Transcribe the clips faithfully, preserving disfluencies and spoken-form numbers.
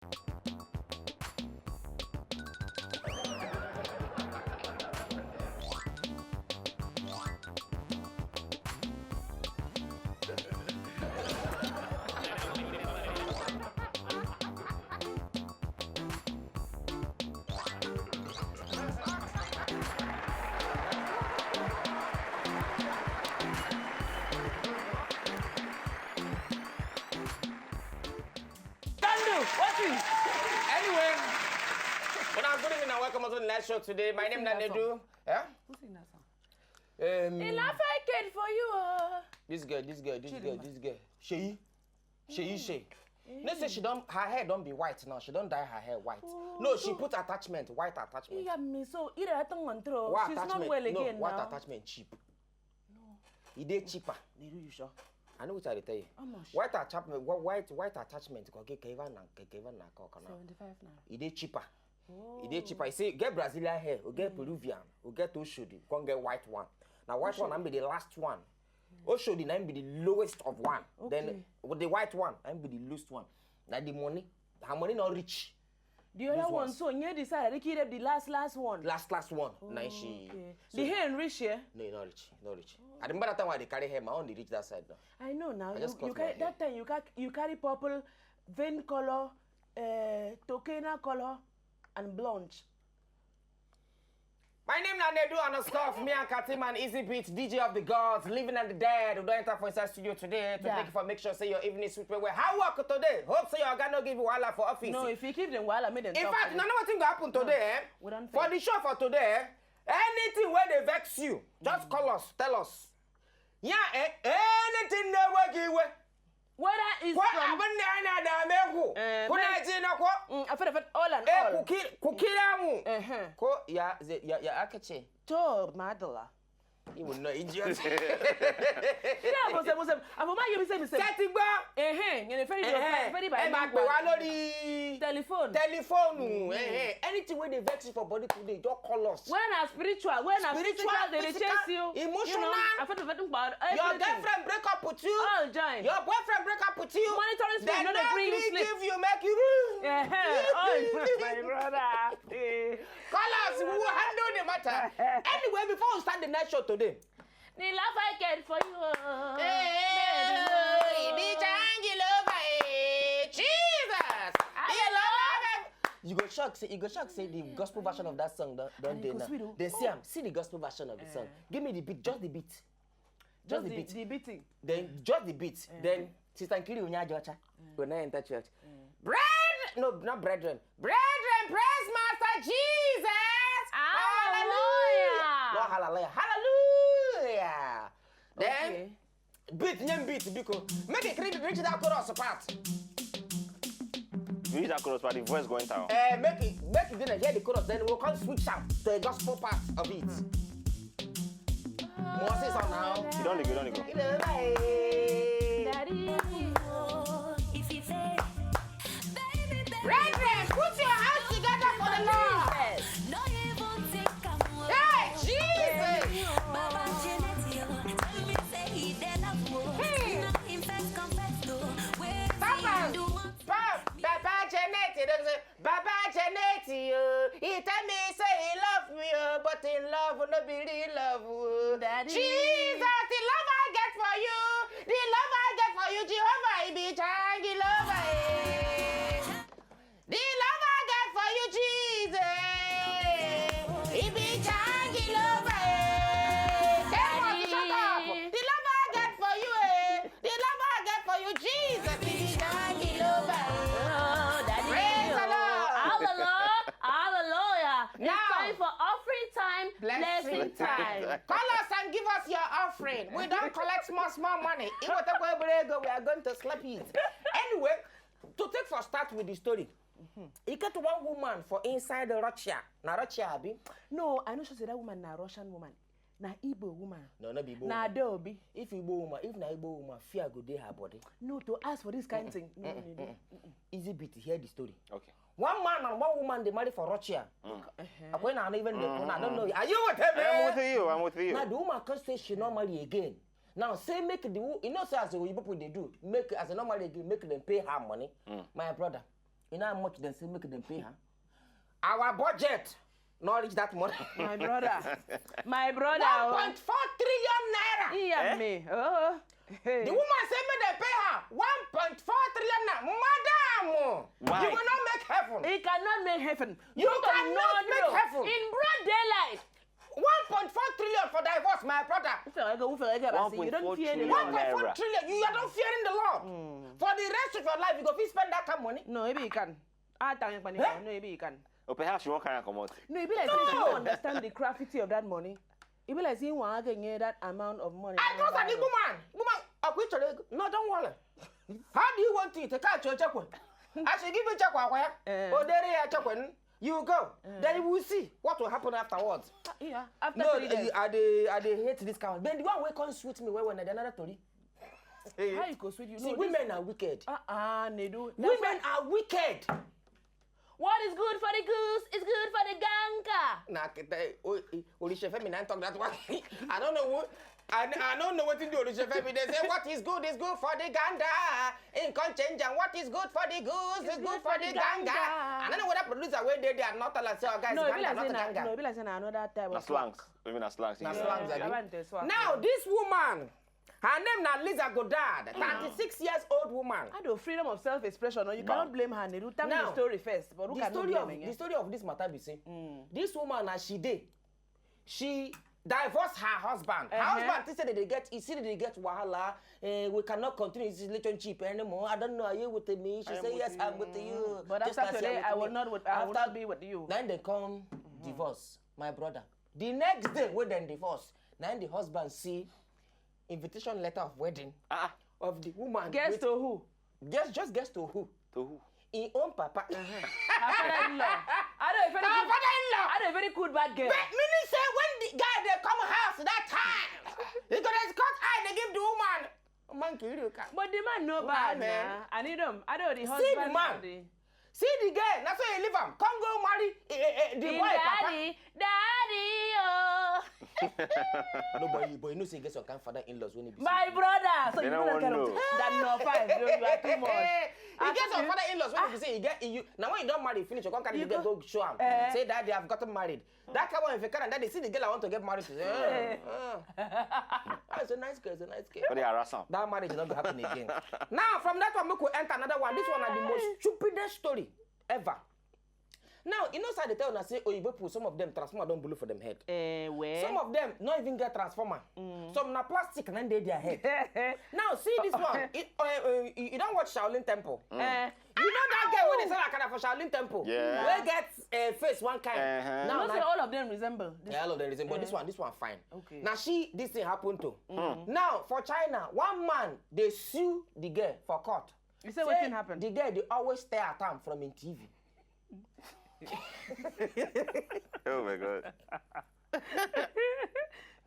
Dandu, what is? Anyway, well, good evening and welcome to the night show today. My name is Nanedu. Yeah? Who sing that song? Um, Enough I cared for you. Oh. This girl, this girl, this girl, this girl. She, she, she. No say she don't, her hair don't be white now. She don't dye her hair white. No, she put attachment, white attachment. Yeah, me so ira tang control. She's not well again now. White attachment cheap. No. E dey cheaper. Neru, you sure? I know what I dey tell you. How much? White attachment, white white attachment. Ko ke keva na ke keva na ko kana. Seventy-five naira. E dey cheaper. E dey cheaper. You see, get Brazilian hair, we get Peruvian, we get Oshodi, come get white one. Now white one, na be the last one. Oshodi na be the lowest of one. Then with the white one, na be the lowest one. Na the money, her money not rich. The other one, so near the side, I think the last last one. Last last one. Now she. The hair rich here. No, e not rich, not rich. I remember that time when they carry hair, my own dey reach that side now. I know now. You carry that time you carry you carry purple, vein color, uh, tokena color, and blonde. My name na Nedu and a scoff. Me and Katim and Easy Beat, D J of the gods, living and the dead. We don't enter for inside studio today to take for make sure say your evening sweet well. How work today? Hope say your guy no give you wahala for office. No, if you give them wahala, make them. In fact, no, no, wetin go happen today? Eh? For the show for today, anything where they vex you, just call us, tell us. Yeah, eh, anything they work you with. Whether it's ko from abin da yana dame ku, eh, kuna ji na ko? Mm, a fada fada, all and eh, all. Ku kira mu. Uh-huh. Ko ya, ya, ya aka ce? To, madala. You will not idiot. Yeah, but say, say, I'm a man, you say, say. Setting ba. Eh, eh, you very, very, very by. Eh, ma pe wa lórí telephone. Telephone. Eh, eh. Anything where they vex you for body today, just call us. When a spiritual, when a spiritual, physical, they chase you. Emotional. You know, I feel the about everything. Your girlfriend break up with you. All join. Your boyfriend break up with you. Monitoring spirit, no, they bring you sleep. Give you, make you. Yeah. Oh, my brother. Eh. Call us. We will handle the matter. Anyway, before we start the night show today, the love I get for you. Oh. Hey, the jungle over, eh. Jesus. The love I, you go shock say, you go shock say the gospel version of that song don, don dey now. They see am, see the gospel version of the song. Give me the beat, just the beat. Just the beat. The beating. Then just the beat. Then Sister Nkiri Onyeajocha go now enter church. Bread, no, not brethren. Brethren, praise Master Jesus. Hallelujah. Not hallelujah. Hallelujah. Then beat, name beat, biko. Make it reach, reach that chorus part. Reach that chorus part, the voice going down. Eh, make it, make it then hear the chorus, then we'll come switch out to the gospel part of it. More say something now. You don't go, you don't go. Daddy. Brethren, put your hands together for the Lord. Hey, Jesus. Hey. Papa, Papa, Baba Janet, you don't say, Baba Janet, you. He tell me say he love me, oh, but in love no be real love, oh. Daddy. Jesus, the love I get for you, the love I get for you, Jehovah, it be Jangi love, eh. The love I get for you, Jesus, it be Jangi love, eh. Come on, shut up. The love I get for you, eh. The love I get for you, Jesus, it be Jangi love, eh. Oh, Daddy. Praise the Lord. Hallelujah. Hallelujah. It's time for offering time, blessing time. Call us and give us your offering. We don't collect small, small money. If we take away break, we are going to slap it. Anyway, to take for start with the story. E get one woman for inside Russia. Na Russia, abi? No, I no sure say that woman na Russian woman. Na Igbo woman. No, no be Igbo woman. Na Adobe. If Igbo woman, if na Igbo woman, fear go dey her body. No, to ask for this kind thing. No, no, no. Easy beat, hear the story. Okay. One man and one woman dey marry for Russia. Akwai na even the, I don't know. Are you with me? I'm with you. I'm with you. Now the woman come say she no marry again. Now say make the wo-, you know say as Oyibo people dey do, make as a no marry again, make them pay her money. My brother, You know how much dem say make dem pay her? Our budget no reach that money. My brother. My brother. Oh. One point four trillion naira. Yeah, me. Oh. The woman say make dem pay her one point four trillion naira. Madam, oh, Why? You will not make heaven. He cannot make heaven. You People cannot know, make no. Heaven. In broad daylight. One point four trillion for divorce, my brother. Ufere ego, ufere ego, basi. You don't fear the One point four Lord. trillion. One point four trillion. You don't fearing the Lord. For the rest of your life, you go fit spend that kind of money. No, maybe you can. I tell you, Eh? No, maybe you can. Or perhaps you won't carry come out. No, e be like say you No. Don't understand the gravity of that money. E be like say you wan get that amount of money. I trust that the woman. Woman, akwa ị chọrọ ego? No, don't worry. How do you want it? Take out your check. I should give you check. Eh. Odere ya check. You go. Then we will see what will happen afterwards. Yeah, after No, three days. I, I dey I dey hate this kind. Then the one wey come sweet me well well na the another tori. How you go sweet you? See, No, women this- are wicked. Ah, ah, Nedu. That's Women why- are wicked. What is good for the goose is good for the ganga. Na kete o- i- Orishefemi na talk that one. I don't know what I, I don't know what to do Orishefemi. They say what is good is good for the ganda. In come change and what is good for the goose is good for the ganga. I don't know what that producer wey dey there not tell us say, oh, guys, No, e be ganga, like say not na ganga. No, e be like say na another type Na of slangs. Even na slangs. Na Yeah. slangs, Yeah, abi? I want to swap. Now this woman, her name na Lisa Goddard, thirty-six years old woman. I do freedom of self-expression. No, you cannot blame her. Nedu, tell me the Now, story first. But who the can story blame of again? The story of this matter be say this woman as she dey, she divorce her husband. Her Uh-huh. Husband think say they dey get, he see they dey get wahala. Eh, we cannot continue this relationship anymore. I don't know, are you with me? She I am say with yes, I'm you. with you. But Just after as you are today, with I will me. not with, I will After- not be with you. Then they come divorce, my brother. The next day when they divorce, now the husband see invitation letter of wedding Ah, of the woman. Guess with- to who? Guess just guess to who? to who? Him own papa. Her father-in-law. I don't a very Her good. father-in-law. I don't a very good bad girl. But meaning say when the guy dey come house that time, he go dey cut eye dey give the woman. Man kill you can. But the man no Why, bad man? na. I need him. I don't the See husband. The man. Know the- See the girl, na so he leave am. Come go marry eh, eh, eh, the Him boy papa. Daddy, daddy, oh. No, but you, but you know say he get some kind father-in-laws when he be My say- brother. So They you don't know want that kind know. of thing. That no five. You, you are too much. Eh, he I get some think- father-in-laws when he be say he get you. Now when you don't marry finish, you come carry You the girl go- go show am. Eh. Say, "Daddy, I've gotten married." That kind one, if you carry daddy, see the girl I want to get married to. Eh, eh. Ah, it's a nice girl. It's a nice girl. But they harass am. That marriage is not gonna happen again. Now, from that one, we could enter another one. This one are the most stupidest story ever. Now, you know, sir, they tell us say, oh, you people, some of them transformer don't blow for them head. Eh, where? Some of them not even get transformer. Some na plastic and then they their head. Now, see this one. It, uh, uh, you you don't watch Shaolin Temple. Eh, You know that girl when they sell Akara for Shaolin Temple. Yeah. Where get uh, face one kind. Uh-huh. Now, not na- say all of them resemble. This- Yeah, all of them resemble, but this one, this one fine. Okay. Now she, this thing happened to. Now for China, one man they sue the girl for court. You say wetin happen? The girl they always stare at him from in T V. Oh my God.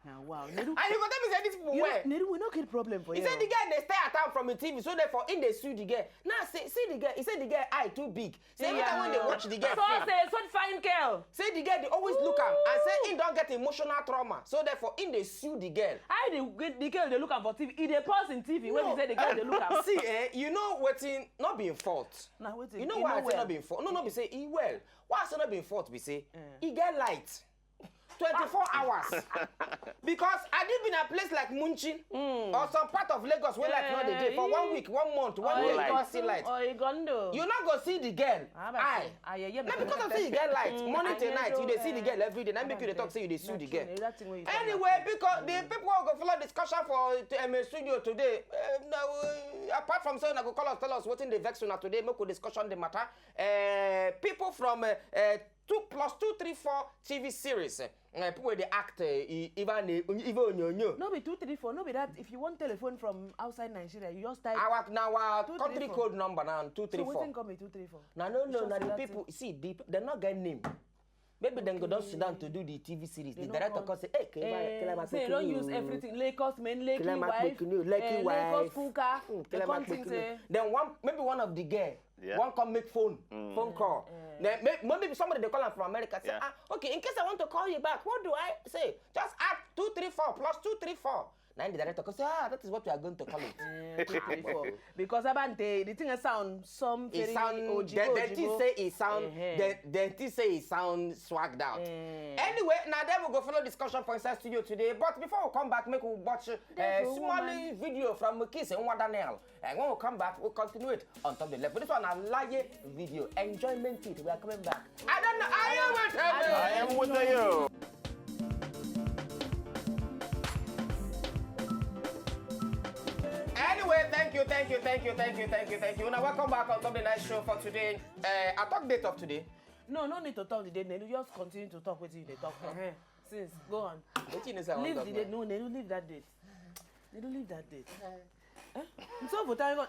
Now wow. Nedu, And you go tell me say this people you where? know, Nedu, we no get problem for He here. said the girl they stare at him from in T V, so therefore in they sue the girl. Now see, see the girl. He said the girl eye too big. Say every time when they watch the girl, So film, say such fine girl. Say the girl they always look am and say he don't get emotional trauma, so therefore in they sue the girl. I the the girl they look am for T V. He dey pause in T V when No. He say the girl they look am. See, eh, you know wetin not being fault. Now wetin? You know He why no I say well. Not being fault? No, not be say he well. Why I say not being fault? We say Eh. he get light. Twenty-four hours. Because I did been a place like Munchi or some part of Lagos where light not the day for one week, one month, one Oh, year, Light. you don't see light. Oh, Igondo. You not go see the girl. Ah, but Aye. see, ah, yeah, yeah, Not me because too. of say you get light, Mm, morning I till know night, you though, they see the eh. Girl every day. Now make you they That's talk say you they sue true. the That's girl. true. That's the way you talk Anyway, about it. Because the people who go follow discussion for the M A studio today, uh, now, uh, apart from saying I go call us, tell us what in the vex una today, make we discussion the matter. Uh, people from uh, uh, two plus two three four T V series. Uh, uh, people wey dey act uh, e- even the even onyonyo. No be two three four. No be that. If you want telephone from outside Nigeria, you just type. Our na our Two three country four. Code number now two So three four. Wetin come be two three four? Na no no Just na the that people see the they not get name. Maybe dem go don sit down to do the T V series. The They no director want- come say, "Hey, Kilema, Eh, Kilema, say quick don't you. Use everything. Lagos men, Lekki Kilema, wife, quick you. Lekki eh, wife. Lagos cooker. Mm, They Kilema, come quick think you. Say, Then one maybe one of the girl Yeah. one come make phone phone call. Then may- maybe somebody they call am from America say, Yeah. "Ah, okay, in case I want to call you back, what do I say? Just add two three four plus two three four." Now the director come say, ah, that is what we are going to call it. Eh, two three four. Because Abante, the thing sound some It very sound. ojibo, They, they think ojibo. say it sound. Eh-heh. They, they think say it sound swagged out. Eh. Anyway, now then we go follow discussion for inside studio today. But before we come back, make we watch a There's a small woman. Video from Mukis and Wanda Nell. And when we come back, we'll continue it on top the left. But this one, a lie video, enjoyment it. We are coming back. I don't know. I am with I am with you. Anyway, thank you, thank you, thank you, thank you, thank you, thank you. Now welcome back on top the night show for today. Uh, I talk date of today. No, no need to talk the date. Nedu, just continue to talk wetin you dey talk now. Since, go on. Wetin is I Leave want the to date. No, Nedu, leave that date. Nedu, leave that date. Eh? So for time, Nedu,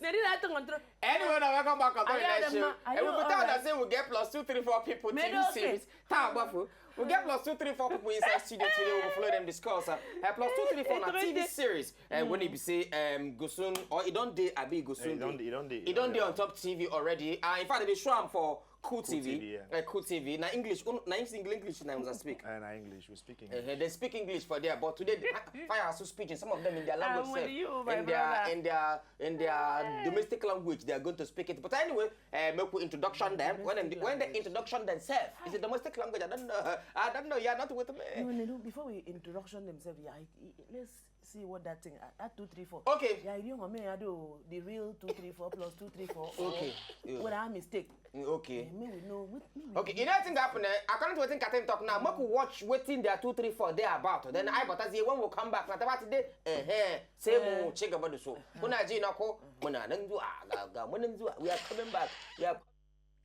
that thing control. Anyway, now welcome back on top the Are you night the show. ma- are And we you put out alright? That say we get plus two three four people Made T V okay. Series. Tell Bafu. We get plus two three four people inside studio today. We go follow them discuss. Uh, uh, plus two three four na It's T V already- Series. Uh, When it be say um go soon or it don't dey abi go soon. It don't dey- it don't dey- It don't dey yeah. On top T V already. Uh, in fact, they show am for Cool T V. T V, yeah. Uh, Cool T V. Na English. Un- Na English English na una speak. And I English, we speak Uh, English. They speak English for there, but today they fire are still speaking. Some of them in their language, I'm sef, with you, my in their brother. in their in their domestic language, they are going to speak it. But anyway, uh, make we introduction them. When them, Domestic when the language. Introduction themselves, it's a domestic language. I don't know. I don't know. You're not with me. No, Nedu, before we introduction themselves, yeah, I, I, let's see what that thing, uh, that two three four. Okay. Yeah, you know, me, I do the real two three four plus two three four. Or Okay. Yeah. What I mistake. Okay. Eh, me we know. What, me we Okay, you know what thing happen? Eh? According to what Katem talk now, make we watch wetin their two three four dey about. Then I but as when we come back, na about today, eh, eh, same old check about the show. Kuna ji na ko, muna nan zuwa, ga ga muna nan zuwa. We are coming back. We are